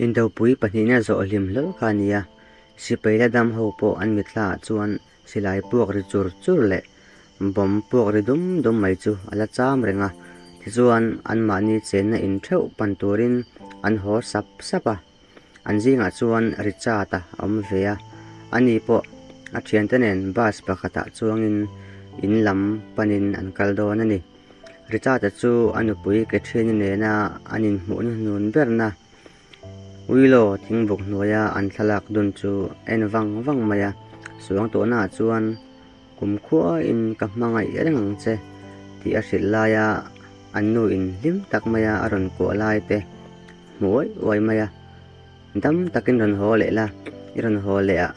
Indopui pahnihna zawh hlim hlawl kha a ni a, sipai la dam ho pawh an mithlaah chuan silai puak ri chur chur leh bomb puak ri dum dum mai chu a la cham reng a, tichuan anmahni chenna in theuh pan turin an haw sap sap a. An zingah chuan Richard-a a awm ve a, ani pawh a thiante nen bus pakhatah chuangin in lam panin an kal dawn a ni. Richard-a chu a nupui Catherine-i nena an inhmuhna hnun berna Willow thingbuk hnuaia an thlalak dun chu a en vang vang mai a, suangtuahnaah chuan Kumkhuain ka hmangaih reng ang che tih a hrilh laia an nu in hlim tak maia a rawn kuah lai te hmu uai uai mai a, dam takin rawn haw leh la, i rawn haw leh ah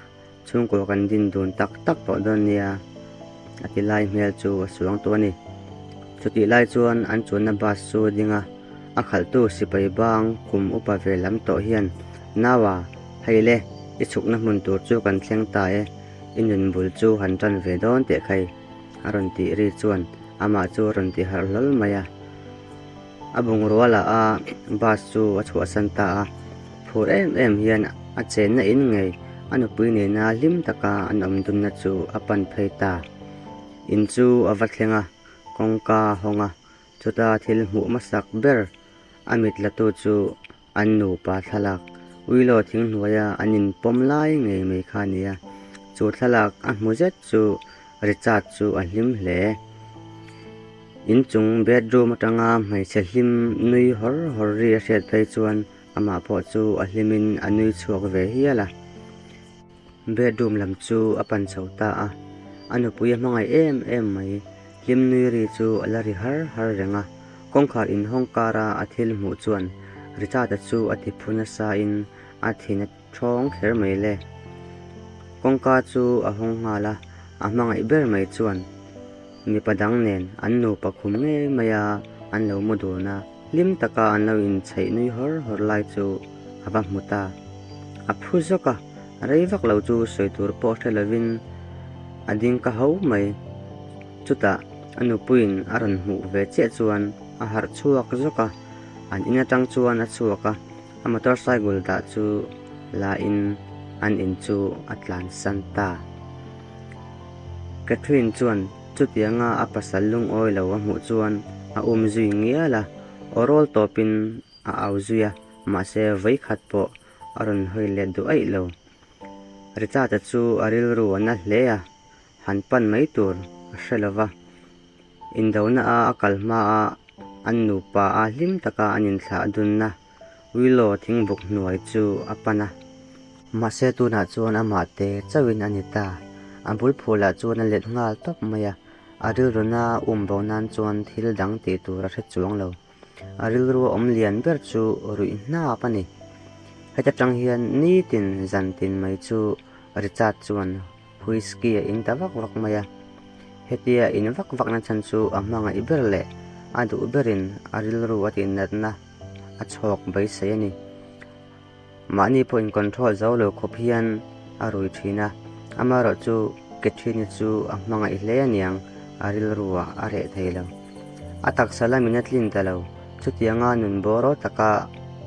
chhungkua kan din dun tak tak tawh dawn nia a ti lai hmel chu a suang tawh a ni. Chutih lai chuan an chuanna bus chu a ding a, a khalhtu sipai bang kum upa ve lam tawh hian, Naua, hei le, i chhukna hmun tur chu kan thleng ta e, I nun bul chu han tan ve dawn teh khai, a rawn tih ri chuan amah chu a rawn ti harh hlawl mai a. A bungrua lah a bus chu a chhuahsan ta a, phur em em hian a chenna in ngei a nupui nena hlim taka an awm dunna chu a pan phei ta. In chu a va thleng a, kawngka a hawng a, chuta thil hmuh hmasak ber a mit latu chu An nupa thlalak Willow thing hnuaia an inpawm lai ngei mai kha a ni a, chu thlalak a hmu zet chu Richard chu a hlim hle. Inchung bedroom atanga hmeichhe hlim nui hawr hawr ri a hriat phei chuan amah pawh chu a hlimin a nui chhuak ve hial a. Bedroom lam chu a pan chho ta a, a nupui a hmangaih em em mai. Hlim nui ri chu a la ri har har reng a, kawngkhar inhawng kara a thil hmuh chuan Richard-a chu a ti phu nasa in a thin a thawng kher mai le. Kawngka chu a hawng nghal a, a hmangaih ber mai chuan mipa dang nen an nupa khum ngei mai a an lo mu dun a, hlim taka an lo inchheih nui hawr hawr lai chu a va hmu ta. A phu zawk a, rei vak lo chu sawi tur pawh hre lovin a ding ka ho mai. Chutah a nupuiin a rawn hmuh ve chiah chuan a harh chhuak zawk a, an in atang chuan a chhuak a, a motorcycle dah chu la in an in chu a tlansan ta. Catherine chuan chutianga a pasal lungawi lo a hmuh chuan a um zui ngial a, aw rawl tawpin a au zui a, mahse vawikhat pawh a rawn hawi let duh aih lo. Richard-a chu a rilru a na hle a, han pan mai tur a hre lo va, indona a a kal hma a an nupa a hlim taka an inthlah dunna Willow thingbuk hnuai chu a pan a. Mahse tunah chuan amah te chauhin a ni ta, a bul phulah chuan a let nghal tawp mai a, a rilruna um bo nan chuan thil dang tih tur a hre chuang lo. A rilru a awm lian ber chu ruih hnap a ni. Heta tang hian nitin zan tin mai chu Richard chuan Whisky a in ta vak vak mai a. Hetia in vak vak na chhan chu a hmangaih ber leh a duh berin a rilru a tihnatna a chhawk beisei a ni. Mahni pawh in control zo lo khawp hian a rui thin a, amaherawh chu Catherine-i chu a hmangaih hle aniang a rilru ah a reh thei lo. A taksa lamin a tlin ta lo, chutianga nun bawraw taka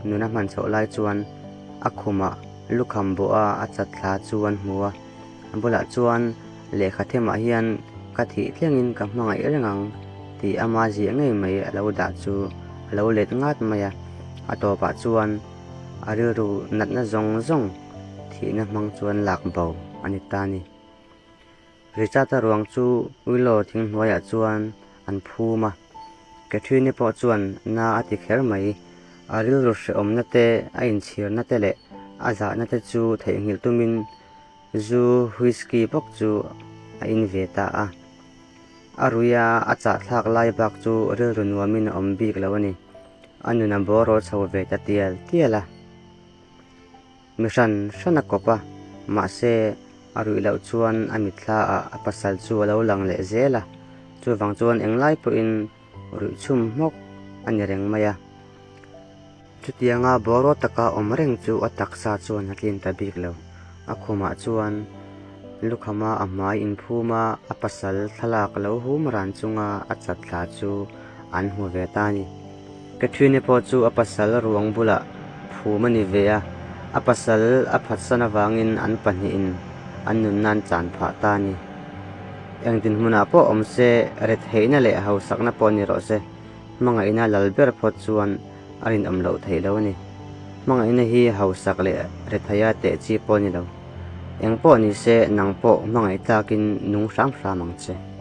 nun a hman chhoh lai chuan a khumah lukham bawha a chat thla chu an hmu a, a bulah chuan lehkha themah hian ka thih thlengin ka hmangaih reng ang tih ama ziah ngei mai a lo dah chu a lo let ngat mai a, a tawpah chuan a rilru natna zawng zawng thihna hmang chuan lak bo a ni ta a ni. Richard-a ruang chu Willow thing hnuaiah chuan an phum a, Catherine-i pawh chuan na a ti kher mai. A rilru hrehawmna te, a inchhirna te leh a zahna te chu theihnghilh tumin zu whisky bawk chu a in ve ta a. A ruia a chahthlak lai bak chu rilru nuamin a awm bik lo a ni. A nun a bawrawl chho ve ta tial tial a. Mi hran hran a kawp a, mahse a ruih loh chuan a mitthla ah a pasal chu a lo lang leh zel a, chuvang chuan englai pawhin ruih chhum hmawk a ni reng mai a. Chutianga boruak taka awm reng chu a taksa chuan a tlin ta bik lo. A khumah chuan lukhama a hmai inphum a, a pasal thlalak lo hum ran chunga a chat thla chu an hmu ve ta a ni. Catherine-i pawh chu a pasal ruang bulah. phum a ni ve a, a pasal a phatsan avangin an pahnihin an nunna an chan phah ta a ni. Eng dinhmunah pawh awm se, retheihna leh hausakna pawh ni rawh se, hmangaihna lal ber phawt chuan a rinawm loh theih lo a ni. Hmangaihna hi hausak leh retheia teh chi pawh a ni lo. Eng pawh ni se, nang pawh hmangaih tlakin nung hram hram ang che.